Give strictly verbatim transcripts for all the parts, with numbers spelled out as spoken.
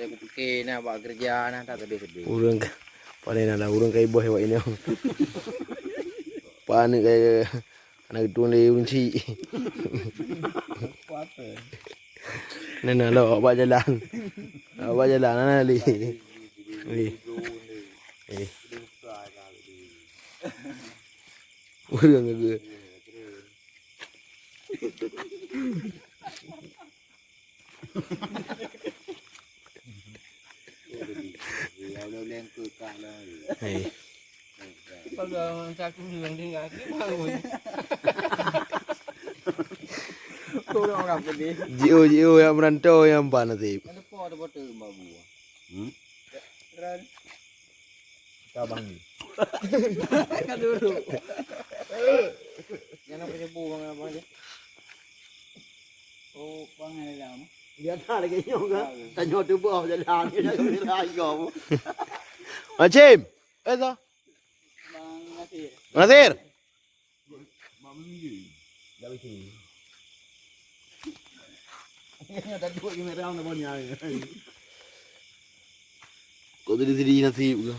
Kupike na bak keureuja na tak teubiet-teubiet. Ureueng ka, pane na lah ureueng ka iboh awak inong. Pane ka na geutueng lé ureueng chik. Kuat. Nana lo awak bak jalan. Awak bak jalan nana li. Li. Eh. Ureueng ke. Hei. Jiôh-jiôh nyang meurantau nyang ban naseb. Hmm? Tabang ni. Kan dulu. Jangan penyebut bang abang je. Oh, bang dalam. Biasa lagi nyoe kan. Tanyoe tu beuh jalan. Macam. Eh, tu. Bang Nasir. Nasir. Kok tadi-tadi nasib ke?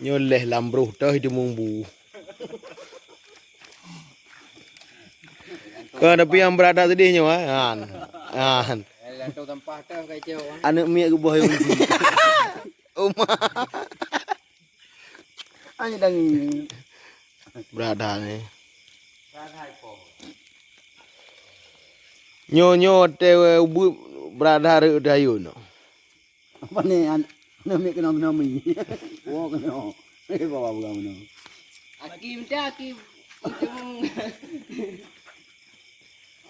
Nyoe leh lam broh toh itu mumbu. Kau tapi yang berat tak sedih nyoe, eh? Han. Han. Aneuk miet geuboh yang isi. Oma. Hanya dangi. Berat dah ni. Nyoe-nyoe teuh ubit berat dah reuek dayun. Apa ni, an-, nami kena menami. Wo kena. Eh, bawa bukan menang. Aki minta, aki minta.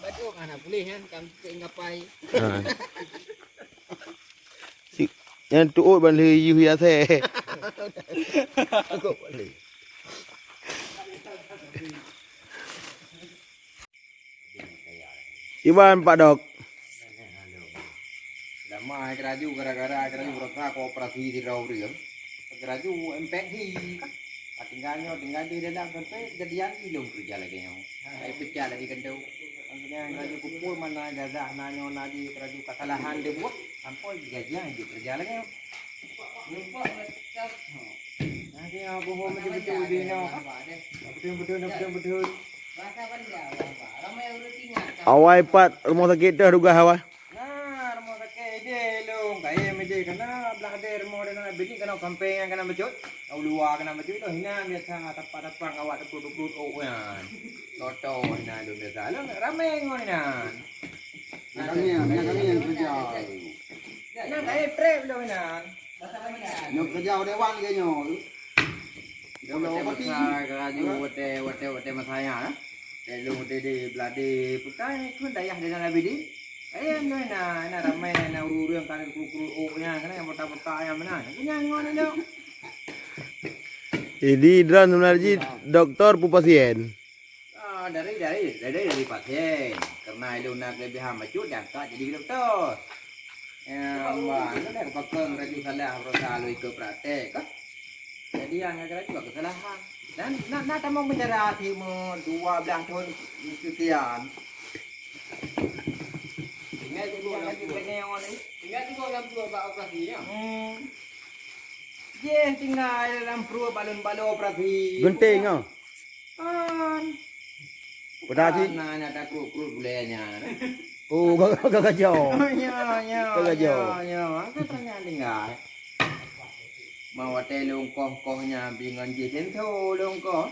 Batuk anak pulih kan, kam sik ngapai. Ha. Si, nyang tuot ban lheueh yuh yasée. Kok boleh. Iban Pak Dok. Lama ai keuraju gara-gara ai keuraju berusaha koperasi sidroe ureueng. Keuraju infeksi kan. Tinggai nyoe, tinggai di dalam sampai kejadian di lôn keureuja lagée nyoe. Ai pecah lagi keuntô. Maksudnya keuraju kupul mana gajah na nyoe na di keuraju kesalahan dibuat sampai gajah di keureuja lagée nyoe. Nanti yang bohong betul-betul di nyoe. Betul-betul, betul-betul. Awai pat rumah sakit dah tugas awai. Nah, rumah sakit ide long, kaya ide kena belah ade rumah ade nak bini kena kampung yang kena becut. Au luar kena becut tu hina biasa tapak-tapak awak tepuk-tepuk oh kan. Toto hina lu biasa. Lu ramai ngon hina. Nah, kami yang, nah, kami yang kerja. Nah, kaya trep lu hina. Nyoe keureuja u dewan lagée nyoe. Watée masa keuraju, watée, watée, watée masa nyan, eh. Lôn watée di Beladi, peue kheun dayah di dalam bidin. Eh, nyoe na, na ramé, na ureueng ka kru-kru ôk nyan, kana nyang buta-buta nyan meunan. Nyan ngon nyoe. Jadi, droeneuh sebenarnya doktor peue pasien? Ah, dari, dari, dari, dari pasien. Karena ilôn na keulebihan bacut, diangkat jadi doktor. Ya, mbak, itu dah pakon raju salah berusaha lu ikut praktek, kan? Jadi, yang ada raju kesalahan. Dan nak, nak tamong penjara timur dua belas tahun sekian. Tinggal tiga bulan. Tinggal tiga bulan bak operasi, ya? Hmm. Jeh, tinggal dalam perut balon-balon operasi. Genting, ah. Kan. Pedas cit. Nah, nah, tak kruk-kruk gulai nyan. Oh, gagah, gagah jauh. Oh, ya, ya, gagah jauh. Ya, ya. Angkat tanya tinggal. Mau watée lungkoh-koh nya bingung jih tentu lungkoh.